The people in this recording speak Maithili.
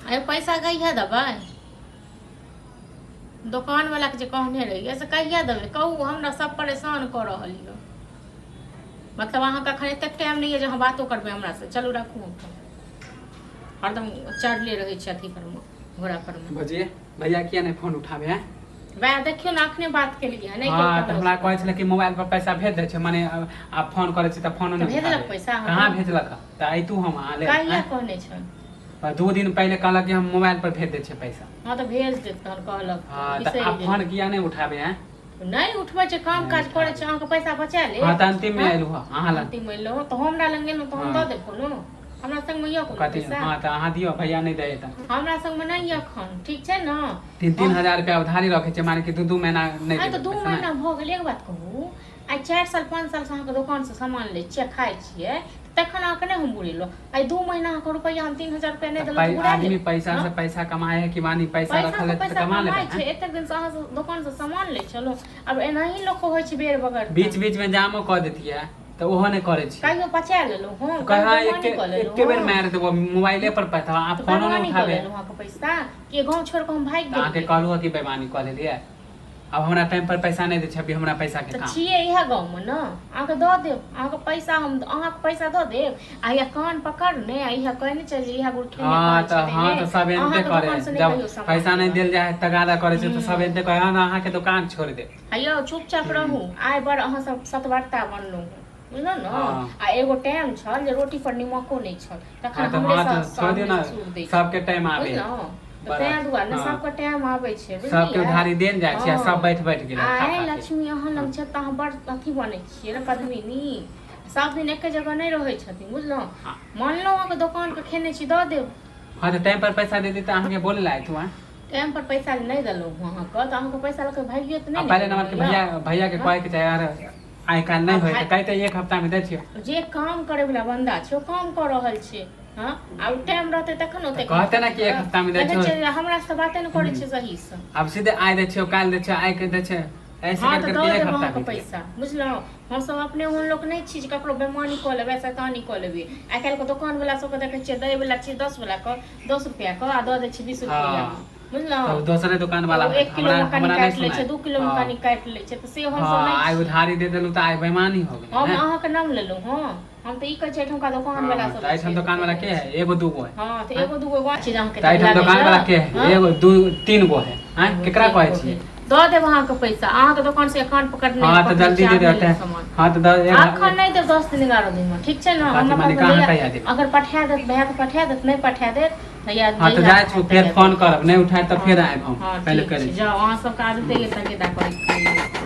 अरे पैसा कहिया देबै? दोकानवलाके जे कहने रहियै से कहिया देबै कहू? हमरा सब परेशान कऽ रहल यऽ। मतलब अहाँके एखन एतेक टाइम नहि यऽ जे अहाँ बातो करबै हमरासँ। चलू राखू हम फोन। हरदम चढ़ले रहै छै अथी परमे, घोड़ा परमे। बजिए भैया किया नहि फोन उठाबे है? वएह देखियौ ने, अखने बात केलियै नहि। हाँ, तऽ हमरा कहै छलै कि मोबाइल पर पैसा भेज दै छै, माने आब फोन करै छै तऽ फोनो नहि भेजलक पैसा? कहाँ भेजलक? तऽ अयतू हम अहाँ ले। कहिया कहने छै? 2 दिन पहिले कहलक कि हम मोबाइल पर भेज दै छै पैसा। हाँ, तऽ भेज देत तहन कहलक। हाँ, तऽ आब फोन किया नहि उठाबे है? नहि उठबै छै, काम काज करै छै, अहाँके पैसा बचा ले। हाँ, तऽ अंतिम में एलहुँ हँ अहाँ लग। अंतिम में एलहुँ तऽ हमरा लग एलहुँ तऽ हम दऽ देब कोनो? हमरा संगमे यऽ कोनो कथी पैसा? हाँ, तऽ अहाँ दियौ, भैया नहि दै तऽ। हमरा संगमे नहि यऽ एखन, ठीक छै ने? 3-3 हजार रुपया उधारी रखै छै, माने कि 2-2 महीना नहि आइ तऽ देबै 2 पैसा, महीना नहि? भऽ गेल। एक बात कहू, आइ 4 साल 5 सालसँ अहाँके दोकानसँ सामान लै छियै, खाइ छियै, तखन अहाँके नहि हम बुरेलहुँ। आइ 2 महीना अहाँके रुपैआ हम 3000 रुपैआ नहि तऽ देलहुँ तऽ बुरा आदमी लेब? पैसा से हँ? पैसा कमाए है कि मानी पैसा पैसा रखल से है तऽ पैसा कमा लेबै? कमाइ छै। एतेक दिनसँ अहाँ दोकानसँ सामान लै छलहुँ, आब एनाही लोकके होइ छै बेर बगर। बीच बीच में जामो कऽ देतियै तऽ ओहो नहि करै छी। कहियो पचा लेलहुँ हम? कहाँ? कहियो एके बेईमानी कऽ लेलहुँ एके बेर हम? मारि देबो मोबाइले पर पैसा, अहाँ तऽ फोनो नहि बेईमानी कऽ उठाबे। लेलहुँ अहाँके पैसा कि गाँव छोड़ि कऽ हम भागि तऽ अहाँके गेलियै? कहलहुँ कि बेईमानी कऽ लेलियै। आब हमरा टाइम पर पैसा नहि दै छै, अभी हमरा पैसा के तऽ काम। छियै इएह गाँवमे ने, अहाँके दऽ देब अहाँके पैसा हम, अहाँके पैसा दऽ देब। आ इएह कान पकड़ने आ इएह कहने चलि जे इएह गुड़ खेने हाँ कहै तऽ छलै हाँ ने, तऽ सब एनते अहाँके करे दोकानसँ नहि जब कहियो सामान पैसा नहि लेब। देल जाय है, तगादा करे छै, तऽ सब एनते कहे, हाँ, अहाँके दुकान छोड़ दे। आ यौ, चुपचाप रहू। आइ बड़ अहाँ सब सतवर्ता बनलहुँ, बुझलहुँ ने? हाँ। आ एगो टाइम छल जे रोटी पर निमको नहि छल, तखन हाँ तऽ हमरे हाँ सब तऽ छोड़ दियौ हमरे ने। सूर दै। सबके टाइम आबे। बुझलहुँ? तऽ बड़ा तें दुआरे ने हाँ सबके टाइम आबै छै, सबके बुझलियै? उधारी देल जाइ छै आ सब हँ बैठ बैठ गेलै खा आइ खा के। लक्ष्मी अहाँ लग छै तऽ अहाँ बड़ अथी बनै छियै ने पद्मिनी। सब दिन एके जगह नहि रहै छथिन, बुझलहुँ? हाँ। मानलहुँ अहाँके दोकानके खेने छी, दऽ देब। हाँ, तऽ टाइम पर पैसा दे दी तऽ अहाँके बोले ला आयतू। हाँ। टाइम पर पैसा नहि देलहुँ अहाँके तऽ अहाँके पैसा लऽ कऽ भागियो तऽ आ नहि ने पहले गेलहुँ नंबर के यऽ। भैया, भैया के हँ कहे के चाही यार, आइ काल्हि आ नहि होय भाय तऽ कहते एक हफ्ता में दै छियौ। जे काम करे वाला बंदा छै ओ काम कऽ रहल छै। हँ, आब टाइम रहतै तखन तऽ ओते कहते ने कि एक हफ्ता में दै देखै छियौ। छियै, हमरा से बाते नहि करै छै सहीसँ। आब सीधे आइ दै छियौ, काल्हि दै छियौ, आइ के दै छै, ऐसे हँ, कर तऽ करके दऽ एक देब हफ्ता अहाँके बीत गेल। पैसा, बुझलहुँ? हमसभ अपने ओहन लोक नहि छी जे ककरो बेमानी कऽ लेबै, शैतानी कऽ लेबै। आइ काल्हिके दोकानवला सबके देखै छियै, दै वला छियै 10 वला के, 10 रुपैआके, आ दऽ दै छै 20 रुपैआमे। हाँ बुझलहुँ? तब दोसरे दुकान वाला ओ होत। 1 किलो हमरा मे कनि हमरा नहि काटि लै छै, सुनाय। 2 किलो मे हाँ कनि काटि लै छै, तऽ से हमसभ हाँ नहि आइ छी। उधारी दे देलहुँ तऽ आइ बेईमानी हो गेलै हम ने। अहाँके नाम लेलहुँ हँ? हम तऽ ई कहै छी एहिठमका दोकान वला हाँ सब तऽ जे एहिठाम छै दुकान वाला के है? एगो दूगो है? हँ, तऽ आँय? एगो दूगो गाँव छै जे अहाँके तऽ एहिठाम लागैए? दोकान वाला के है? हँ? एगो दू तीन गो है। आँय, एगो केकरा तीन कहै गो छियै? है। दऽ देब अहाँके पैसा। अहाँके दोकान से एखन पकड़ने हाँ, तऽ पकड़ने जल्दी छी, दे आब देते। नहि सामान। हाँ, तऽ दस अखन एक नहि देब, 10 दिन 11 दिन मे, ठीक छै ने? कथी हमरा माने पास कहाँ जहिया कहिया देबै? अगर पठा देत भैया तऽ पठा देत, नहि पठा देत तऽ या हाँ, तऽ जहिया जाइ छी, हैत फेर तहिया फोन देब। करब, नहि उठाय तऽ फेर हँ आयब हम। हँ पहिले ठीक करै छै, छी। जाउ। अहाँ सबके आदते यऽ तगेदा करैके।